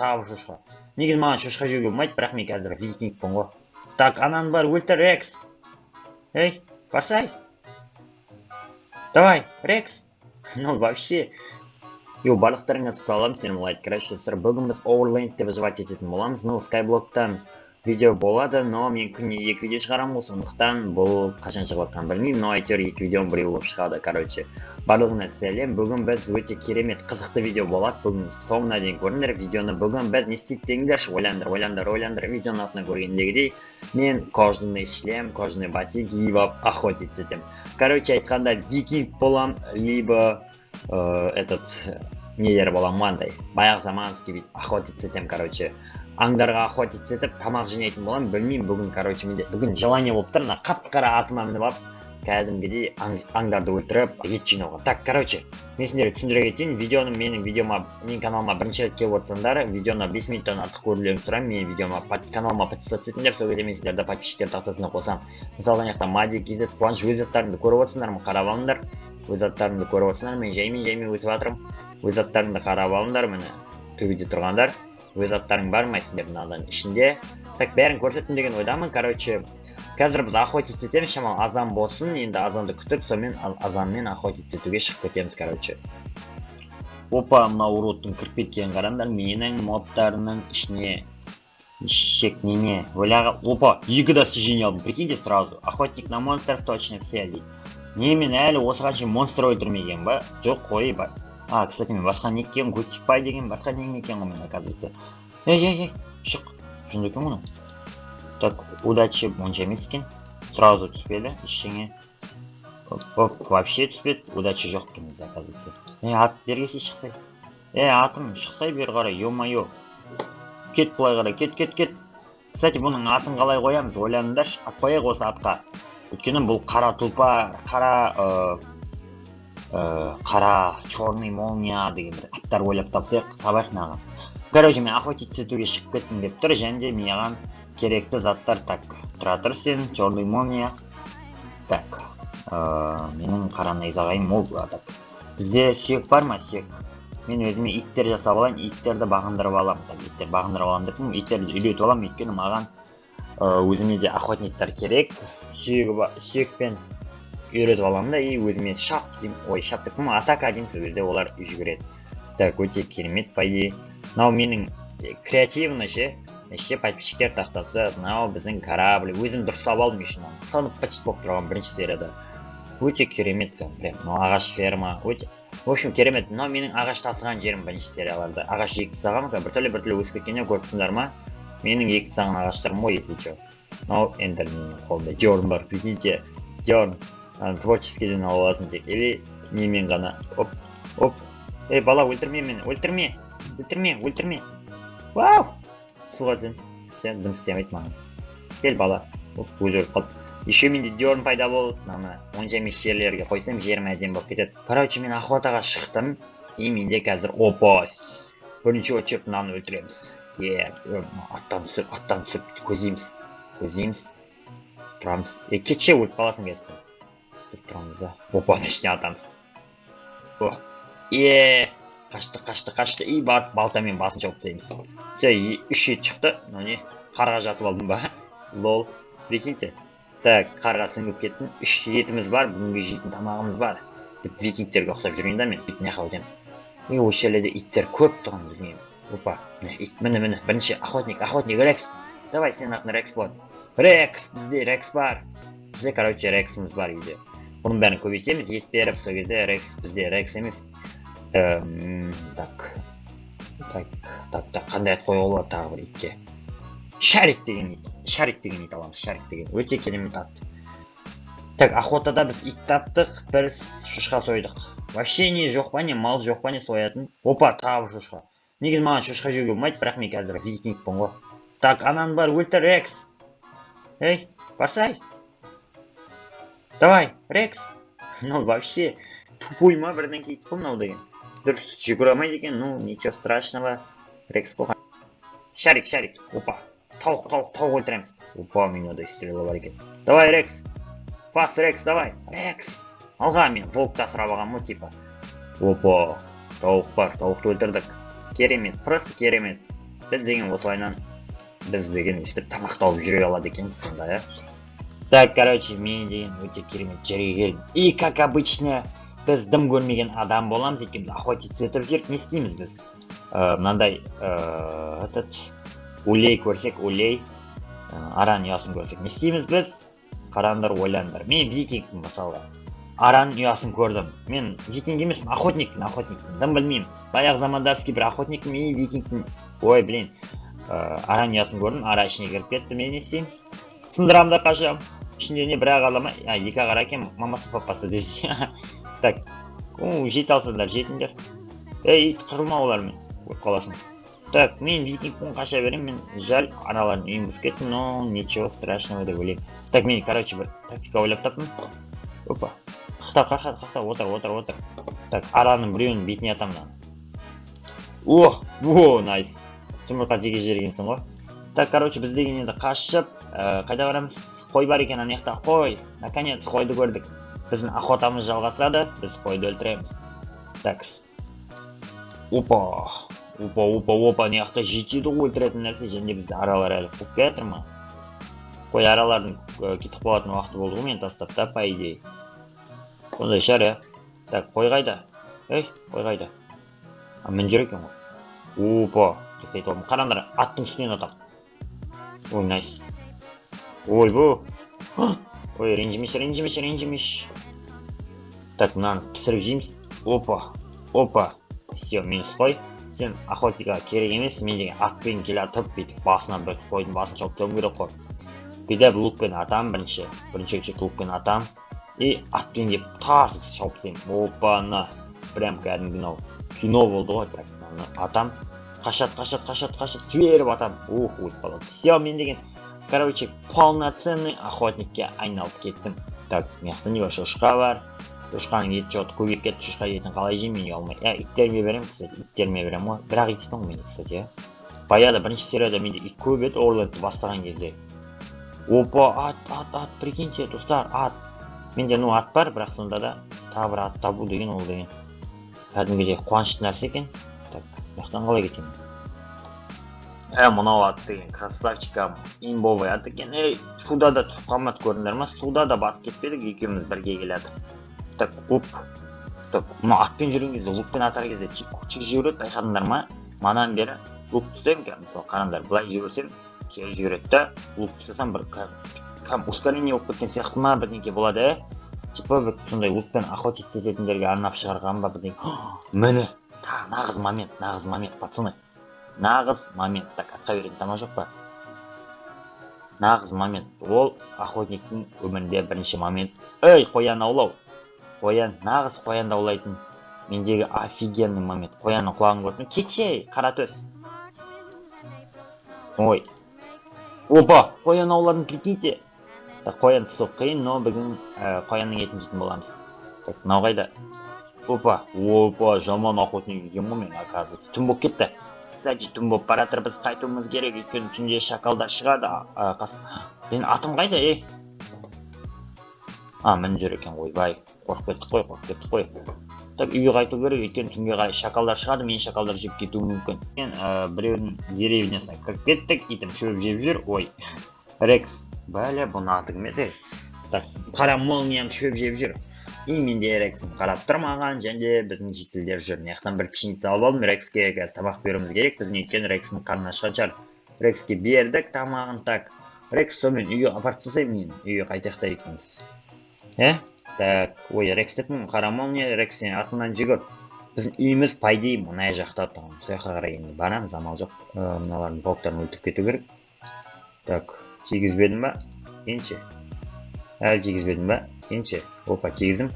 Тағы шошқа. Негізі маған шошқа жеуге болмайды, бірақ мен қазір викингпін ғой. Так, ананы бар, өлтір, Рекс. Ей, барсай. Давай, Рекс. Ну, вообще. Йоу, барлықтарыңа салам, сенім лайк. Короче, достар, бүгін біз Overland'те выживать ететін боламыз. Ну, Skyblock'тан видео болады, но мен күніне екі видео шығарамын ғой, сондықтан бұл қашан шығып жатқанын білмеймін, но әйтеуір екі видеоның біреуі болып шығады, короче. Барлығына сәлем. Бүгін біз өте керемет, қызықты видео болады. Бүгін соңына дейін көріңдер видеоны. Бүгін біз не істейік деңдерші, ойлаңдар, ойлаңдар, ойлаңдар. Видеоның атынан көргендегідей, мен кожаный шлем, кожаный ботинки киіп алып охотиться етемін. Короче, айтқанда, викинг болам, либо этот нелер боламын андай баяғы заманский, бүйтіп охотиться етемін. Короче, аңдарға охотиться етіп, тамақ жинайтын боламын. Білмеймін, бүгін, короче, менде бүгін желание болып тұр мына қап қара атыма мініп алып, кәдімгідей аңдарды өлтіріп, ет жинауға. Так, короче, мен сендерге түсіндіре кетейін видеоны. Менің видеома, менің каналыма бірінші рет келіп отырсаңдар, видеоны 5 минуттан артық көрулеріңді сұраймын. Менің видеома, каналыма подписаться етіңдер, сол кезде мен сендерді подписчиктер тақтасына қосамын. Мысалы, мына жақта Мади kz, Қуаныш, өз аттарыңды көріп отырсыңдар ма? Қарап алыңдар, өз аттарыңды көріп отырсыңдар. Мен жаймен жаймен өтіп жатырмын. Өз аттарыңды қарап алыңдар, міне, төбеде тұрғандар, өз аттарың бар ма сендер мынадан ішінде? Так, бәрін көрсеттім деген ойдамын. Короче, қазір біз охотиться етеміз, шамалы азан болсын енді, азанды күтіп, сонымен азанмен охотиться етуге шығып кетеміз. Короче, опа, мына уродтың кіріп кеткенін қараңдар менің мобтарымның ішіне. Ешек неме ойлаған. Опа, екі достижение алдым, прикиньте, сразу. Охотник на монстров точно все дейді. Не, мен әлі осыған шейін монстр өлтірмеген ба? Жоқ қой. А, кстати, мен басқа не екен, Гусикпай деген басқа неме екен ғой мен, оказывается. Ей, ей, ей, шық, жынды екен ғой мынау. Так, удачи онша емес екен, сразу түспеді ештеңе. Оп, оп, вообще түспеді, удача жоқ екен бізде, оказывается. Ей, ат, бері келсей, шықсай. Ей, атым, шықсай бері қарай, е мое, кет былай қарай, кет, кет, кет. Кстати, бұның атын қалай қоямыз, ойланыңдаршы. Ат қояйық осы атқа, өйткені бұл қара тұлпар, қара қара черный молния деген бір аттар ойлап тапсақ, табайық мынаған. Короче, мен охотиться етуге шығып кеттім деп тұр және де маған керекті заттар. Так, тұра тұр сен, черный молния. Так, менің қара найзағайым ол. Так, бізде сүйек бар ма? Сүйек. Мен өзіме иттер жасап алайын, иттерді бағындырып аламын. Так, иттер бағындырып аламын деппін, иттерді үйретіп аламын, өйткені маған өзіме де охотниктар керек. Сүйегі бар, сүйекпен үйретіп аламын да, и өзіме шап деймін, ой, шап деппін, атака деймін, сол кезде олар жүгіреді. Так, өте керемет, по идее. Мынау менің креативный ше подписчиктер тақтасы. Мынау біздің корабль, өзім дұрыстап алдым еще, мынаны сынып быт болып тұрған бірінші серияда. Өте керемет прям. Мынау ағаш ферма, өте, в общем, керемет. Мынау менің ағаш тасыған жерім. Бірінші серияларда ағаш егіп тастағанмын, біртүрлі біртүрлі өсіп кеткенде, көріп тұрсыңдар ма? Менің егіп тастаған ағаштарым ғой, если че. Мынау эндерменнің қолында дерн бар, прикиньте, дерн творческийден алып аласың тек или немен ғана. Оп, оп, ей, бала, өлтірме мені, өлтірме, өлтірме, өлтірме. Вау, суға түсеміз. Сен дым істемейді маған, кел, бала. Оп, өзі өліп қалды. Еще менде дерн пайда болды. Мынаны онша емес жерлерге қойсам, жерім әдемі болып кетеді. Короче, мен охотаға шықтым, и менде қазір, опа, бірінші очередь мынаны өлтіреміз. Е, аттан түсіп, аттан түсіп, көздейміз, көздейміз, тұрамыз. Е, кетші, өліп қаласың қазір сен. Тұрып тұрамыз да, опа, ішіне атамыз. О, е, қашты, қашты, қашты. И барып балтамен басын шауып тастаймыз. Все, үш ет шықты. Мынау не, қарға жатып алдым ба? Лол, прикиньте. Так, қарға сүңгіп кеттім. Үш етіміз бар, бүгінгі жейтін тамағымыз бар деп, викингтерге ұқсап жүрейін да мен. Мына жаққа өтеміз. И осы жерлерде иттер көп тұғын біздің. Опа, міне ит, міне, міне, бірінші охотник, охотник Рекс. Давай, сенің атың Рекс болады. Рекс, бізде Рекс бар. Бізде, короче, Рексіміз бар үйде. Бұның бәрін көбейтеміз ет беріп, сол кезде Рекс, бізде Рекс емес. Так, так, так, так, қандай ат қоюға болады тағы бір итке? Шарик деген ит, Шарик деген ит аламыз. Шарик деген өте керемет ат. Так, охотада біз ит таптық, бір шошқа сойдық. Вообще не жоқ па, не мал жоқ па, не соятын? Опа, тағы бір шошқа. Негізі маған шошқа жеуге болмайды, бірақ мен қазір викингпін ғой. Так, ананы бар, өлтір, Рекс. Ей, барсай. Давай, Рекс. Ну вообще тупой ма, бірдеңке ит қой мынау деген, дұрыс жүгіре алмайды екен. Ну, ничего страшного, Рекс қой. Шарик, Шарик. Опа, тауық, тауық, тауық өлтіреміз. Опа, менде стрела бар екен. Давай, Рекс, фас, Рекс, давай, Рекс, алға. Мен волкты асырап алғанмын ғой, типа. Опа, тауық бар, тауықты өлтірдік. Керемет, просто керемет. Біз деген осылайынан, біз деген өйстіп тамақ тауып жүре алады екенбіз сонда, иә. Так, короче, мен деген өте керемет жерге келдім. И, как обычно, біз дым көрмеген адам боламыз, өйткені біз охотиться етіп жүрік. Не істейміз біз? Мынандай этот улей көрсек, улей, араның ұясын көрсек, не істейміз біз? Қараңдар, ойлаңдар. Мен викингпін, мысалға, араның ұясын көрдім. Мен викинг емеспін, охотникпін, охотникпін, дым білмеймін, баяғы замандарский бір охотникпін и викингпін. Ой, блин, араның ұясын көрдім, ара ішіне кіріп кетті. Мен не істеймін? Сындырамын да қашамын. Ішінде не, бір ақ ала ма? А, екі ақ ара екен, мамасы, папасы десе. Так, жете алсаңдар, жетіңдер. Ей, ит, қырылма олармен, өліп қаласың. Так, мен викингпін, қаша беремін. Мен, жаль, аналардың үйін бұзып кеттім, но ничего страшного деп ойлаймын. Так, мен, короче, бір тактика ойлап таптым. Опа, қақта, қақта, қақта, отыр, отыр, отыр. Так, араның біреуінің бетіне атамын мынаны. О, о, найс, жұмыртқа жеге жібергенсің ғой. Так, короче, біз деген енді қашып, қайда барамыз? Қой бар екен ана жақта, қой. Наконец қойды көрдік. Біздің охотамыз жалғасады, біз қойды өлтіреміз. Так, опа, опа, опа, опа, мына жақта жетеді ғой өлтіретін нәрсе. Және бізде аралар әлі қуып келе жатыр ма? Қой, аралардың кетіп қалатын уақыты болды ғой мені тастап та, по идее, сондай шығар, иә. Так, қой қайда? Ей, қой қайда? А, міне жүр екен ғой. Опа, қисайтып алдым. Қараңдар, аттың үстінен атамын. Ой, найс. Ойбу, ой, ренжімеші, ренжімеші, ренжімеші. Так, мынаны пісіріп жейміз. Опа, опа, все, минус қой. Сен охотникқа керек емес. Мен деген атпен келе жатып, бүйтіп басынан бір қойдың басын шауып тастауым керек қой. Бүйтіп лукпен атамын. Бірінші очередь лукпен атамын и атпен келіп тарс шауып тастаймын. Опа на, прям кәдімгі мынау кино болды ғой. Так, мынаны атам, қашады, қашады, қашады, қашады, жіберіп атамын. Ух, өліп қалады. Все, мен деген, короче, полноценный охотникке айналып кеттім. Так, мына жақта не бар? Шошқа бар. Шошқаның еті че-то көбейіп кетті. Шошқа етін қалай жеймін мен ұялмай? Иә, иттеріме беремін, кстати, иттеріме беремін ғой. Бірақ ит екен ғой менде, кстати, иә. Баяғыда бірінші серияда менде ит көп еді, Орландты бастаған кезде. Опа, ат, ат, ат, прикиньте, достар, ат менде. Ну, ат бар, бірақ сонда да тағы бір ат табу деген ол деген кәдімгідей қуанышты нәрсе екен. Так, мына жақтан қалай кетемін? Ә, мынау ат деген красавчик, имбовый ат екен. Ей, суда да түсіп қалмады, көрдіңдер ма? Суда да батып кетпедік, екеуміз бірге келе жатыр. Так, оп. Так, мына атпен жүрген кезде, лукпен атар кезде тез жүгіреді, байқадыңдар ма? Манадан бері лук ұстаймын қазір, мысалы, қараңдар, былай жүгірсем, жай жүгіреді да, лук ұстасам, бір кәдімгі ускорение болып кеткен сияқты ма, бірдеңке болады, иә. Типа бір сондай лукпен охотиться ететіндерге арнап шығарған ба, бірдеңе. Міне, тағы нағыз момент, нағыз момент, пацаны, нағыз момент. Так, атқа беретін тамақ жоқ па? Нағыз момент, ол охотниктің өмірінде бірінші момент. Ей, қоян аулау, қоян, нағыз қоянды аулайтын мендегі офигенный момент. Қоянның құлағын көрдім. Кетші, ей, қара төс. Ой, опа, қоян ауладым, прикиньте. Так, қоян түсу қиын, но бүгін қоянның етін жейтін боламыз. Так, мынау қайда? Опа, опа, жаман охотник екенмін ғой мен, оказывается. Түн болып кетті, кстати, түн болып бара жатыр. Біз қайтуымыз керек, өйткені түнде шакалдар шығады. Менің атым қайда, ей? А, міне жүр екен. Ойбай, қорқып кеттік қой, қорқып кеттік қой. Так, үйге қайту керек, өйткені түнге қарай шакалдар шығады, мені шакалдар жеп кетуі мүмкін. Мен біреудің деревнясына кіріп кеттік. Итім шөп жеп жүр. Ой, Рекс, бәле, бұның аты кім еді? Так, қара молниям шөп жеп жүр. И менде Рексім қарап тұр маған, және де біздің жительдер жүр. Мына жақтан бір пшеница алып алдым. Рекске қазір тамақ беруіміз керек біздің, өйткені Рекстің қарны ашқан шығар. Рекске бердік тамағын. Так, Рекс, сонымен үйге апарып тастаймын мен, үйге қайтайық та екеуміз, иә. Так, ой, Рекс деппін, қара молния. Рекс, сен артымнан жүгір. Біздің үйіміз, по идее, мына жақта тұғын. Сол жаққа қарай енді барамыз, амал жоқ. Мыналардың пауктарын өлтіріп кету керек. Так, тигізбедім ба енші? Әлі тигізбедім ба енші? Опа, тигіздім,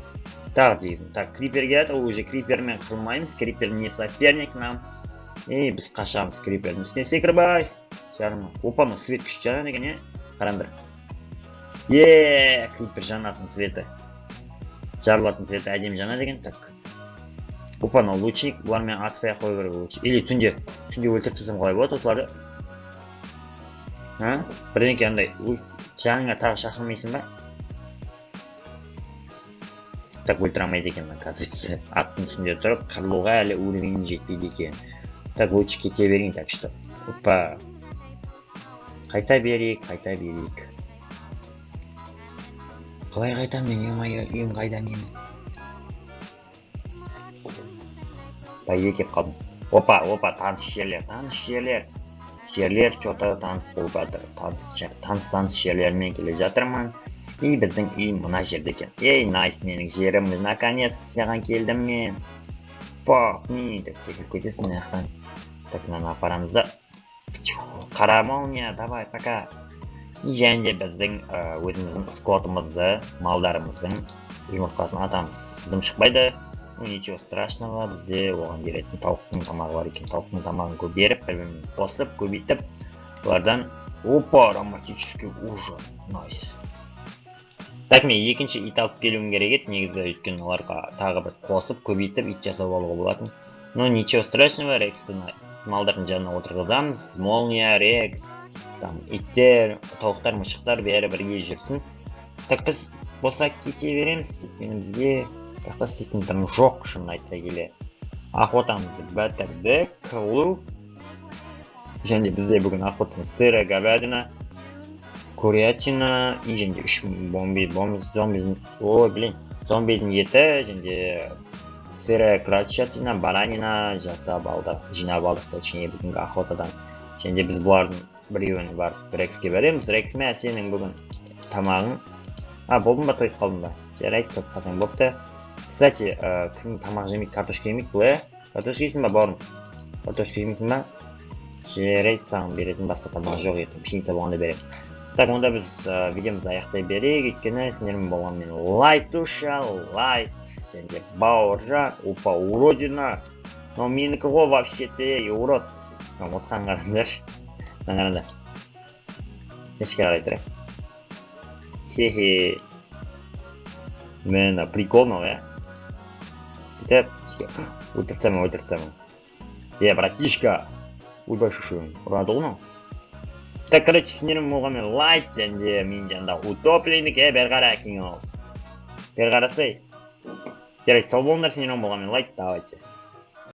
тағы тигіздім. Так, крипер келеді уже. Крипермен қырылмаймыз, крипер не соперник нам. Ей, біз қашамыз крипердің үстіне секіріп. Ай, жарым. Опа, мына свет күшті жанады екен, иә. Қараңдар, е, крипер жанатын светі, жарылатын светі әдемі жанады екен. Так, опа, мынау лучник. Бұлармен атыспай ақ қою керек лучше. Или түнде өлтіріп тастасам қалай болады осыларды? А, бірдеңке андай жаныңа тағы шақырмайсың ба? Так, өлтіре алмайды екен, оказывается, аттың үстінде тұрып қырылуға әлі уровень жетпейді екен. Так, лучше кете берейін. Так что Опа, қайта берейік, қайта берейік. Қалай қайтамын мен? Е-мое, үйім қайда менің? По идее, келіп қалдым. Опа, опа, таныс жерлер, таныс жерлер. Жерлер че-то таныс болып жатыр. Таныс, таныс, таныс жерлермен келе жатырмын. И біздің үй мына жерде екен. Ей, найс, менің жерім, наконец саған келдім мен. Fuck me деп секіріп кетесің мына жақтан. Так, мынаны апарамыз да. Қара молния, давай, пока. И және де біздің өзіміздің скотымызды, малдарымыздың жұмыртқасын атамыз. Дым шықпайды. Ну, ничего страшного, бізде оған беретін тауықтың тамағы бар екен. Тауықтың тамағын көп беріп, бір бірімен қосып, көбейтіп, бұлардан, опа, романтический ужин. Найс. Так, мен екінші ит алып келуім керек еді негізі, өйткені оларға тағы бір қосып, көбейтіп ит жасап алуға болатын. Но ничего страшного, Рексті малдардың жанына отырғызамыз. Молния, Рекс, там иттер, тауықтар, мысықтар бәрі бірге жүрсін. Так, біз болса кете береміз, өйткені бізге жақта істейтін дым жоқ, шынын айта келе. Охотамызды бітірдік. Лу. Және бізде бүгін охотаның сырая говядина, курятина и және де үш бомби, бомби, зомби, ой, блин, зомбидің еті және де сырая крольчатина, баранина жасап алдық, жинап алдық, точнее, бүгінгі охотадан. Және де біз бұлардың біреуін барып Рекске береміз. Рекс, мә, сенің бүгін тамағың. А, болдың ба, тойып қалдың ба? Жарайды, тойып қалсаң бопты. Кстати, кім тамақ жемейді, картошка жемейді бұл, иә? Картошка жейсің ба, бауырым? Картошка жемейсің ба? Жарайды, саған беретін басқа тамақ жоқ, ертең пшеница болғанда беремін. Так, онда біз видеомызды аяқтай берейік, өйткені сендермен болған мен Лайтуша, Лайт және де Бауыржан. Опа, уродина! Мынау менікі ғой вообще-то, ей, урод. Мына отқан қараңдаршы. Мына қараңдар. Ішке қарай тұр. Хе-хе. Міне, прикол мынау, иә? Бүйтіп, өлтіріп тастаймын, өлтіріп тастаймын. Е, братишка! Ойбай, шошуым. Ұрады ғой мынау. Так, короче, сендермен болған мен Лайт және де менің жанымда утопленник, е, бері қара, әкең ауыз. Бері қарасай. Жарайды, сау болыңдар, сендермен болған мен Лайт, давайте.